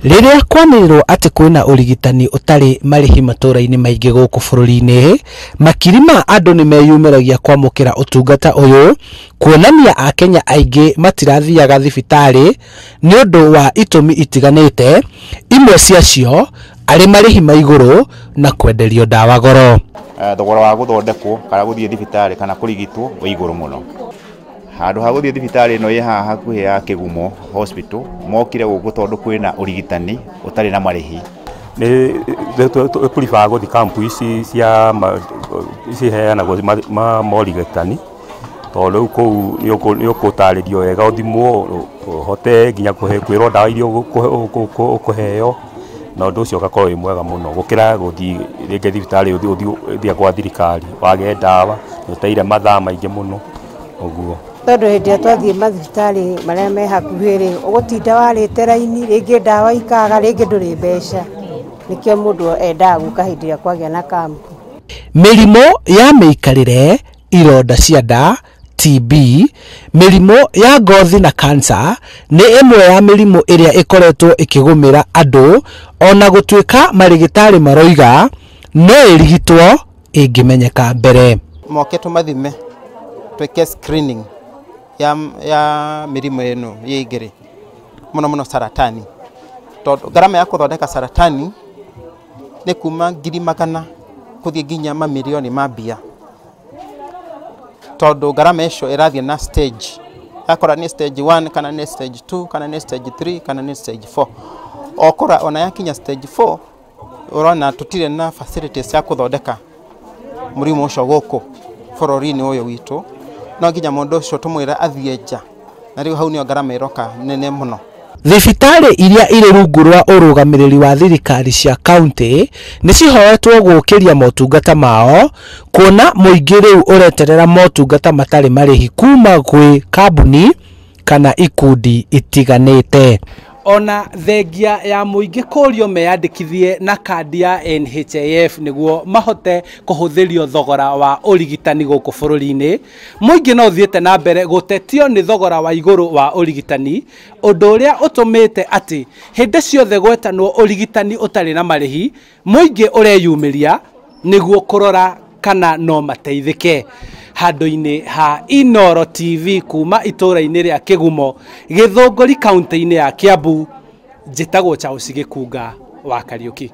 Rĩrĩa kwanĩrĩrwo atĩ kwĩna ũrigitani ũtarĩ marĩhi matũra-inĩ maingĩ gũkũ bũrũri-inĩ, makiri ma andũ nĩ meyumĩragia kwamũkĩra ũtungata ũyũ, kuonania akenya aingĩ matirathiaga thibitarĩ nĩ ũndũ wa itũmi itiganĩte, imwe ciacio arĩ marĩhi ma igũrũ na kwenderio ndawa goro. Thogora wa gũthondekwo kana gũthiĩ thibitarĩ kana kũrigitwo wĩ igũrũ mũno. Handũ ha gũthiĩ thibitarĩ ĩno ĩ haha hakuhĩ ya Kĩgumo Hospital, mokire gũkũ tondũ kwĩna ũrigitani ũtarĩ na marĩhi. Nĩ tũribaga gũthiĩ kampu ici cia ciheanagwo morigitani, tondũ rĩu kũu nĩ ũkũtarĩrio wega, ũthimwo, ũhote nginya kwĩrwo ndawa iria ũkũheo, na ũndũ ũcio ũgakorwo wĩ mwega mũno gũkĩra gũthiĩ rĩngĩ thibitarĩ ũthiĩ gwa thirikari wage ndawa, nĩ ũteire mathaa maingĩ mũno ũguo. Tondũ hĩndĩ ĩrĩa twathiĩ mathibitarĩ marĩa me hakuhĩ rĩ, ũgũtinda warĩte raini, rĩngĩ ndawa ikaga, rĩngĩ ndũrĩ mbeca, nĩkĩo mũndũ endaga gũka hĩndĩ ĩrĩa kwagĩa na kampu. Mĩrimũ ya mĩikarĩre, ironda cia nda, TB, mĩrimũ ya ngothi na kansa nĩ ĩmwe ya mĩrimũ ĩrĩa ĩkoretwo ĩkĩgũmĩra andũ, ona gũtuĩka marĩgĩtarĩ maroiga no ĩrigitwo ĩngĩmenyeka mbere. Moke tũmathime twĩke screening ya mĩrimũ ĩno ĩngĩ mũno mũno saratani, tondũ ngarama ya kũthondeka saratani nĩ kuma 100,000 kũthiĩ nginya mamirioni ma mbia, tondũ ngarama icio ĩrathiĩ na stage, yakora nĩ stage 1 kana nĩ stage 2 kana nĩ stage 3 kana nĩ stage 4. Okora ona yakinya stage 4 ũrona tũtirĩ na facilities cia kũthondeka mũrimũ ũcio gũkũ bũrũri-inĩ ũyũ witũ, no nginya mũndũ ũcio tũmwĩre athiĩ nja, na rĩu hau nĩyo ngarama ĩroka nene mũno. Thibitarĩ iria irĩ rungu rwa ũrũgamĩrĩri wa thirikari cia kaunti nĩ cihoetwo gũkĩria motungata mao, kuona mũingĩ rĩu ũreterera motungata matarĩ marĩhi kuma gwĩ kambuni kana ikundi itiganĩte. Ona thengia ya mũingĩ kũrio meyandĩkithie na kandi ya NHIF nĩguo mahote kũhũthĩrio thogora wa ũrigitani gũkũ bũrũri-inĩ, mũingĩ no ũthiĩte na mbere gũtetio nĩ thogora wa igũrũ wa ũrigitani, ũndũ ũrĩa ũtũmĩte atĩ hĩndĩ ciothe gwetanwo ũrigitani ũtarĩ na marĩhi, mũingĩ ũreyumĩria nĩguo kũrora kana no mateithĩke. Handũ-inĩ ha Inooro TV kuma itũra-inĩ rĩa Kĩgumo, Gĩthũngũri kaunti-inĩ ya Kiambu, njĩtagwo Charles Gĩkunga wa Kariũki.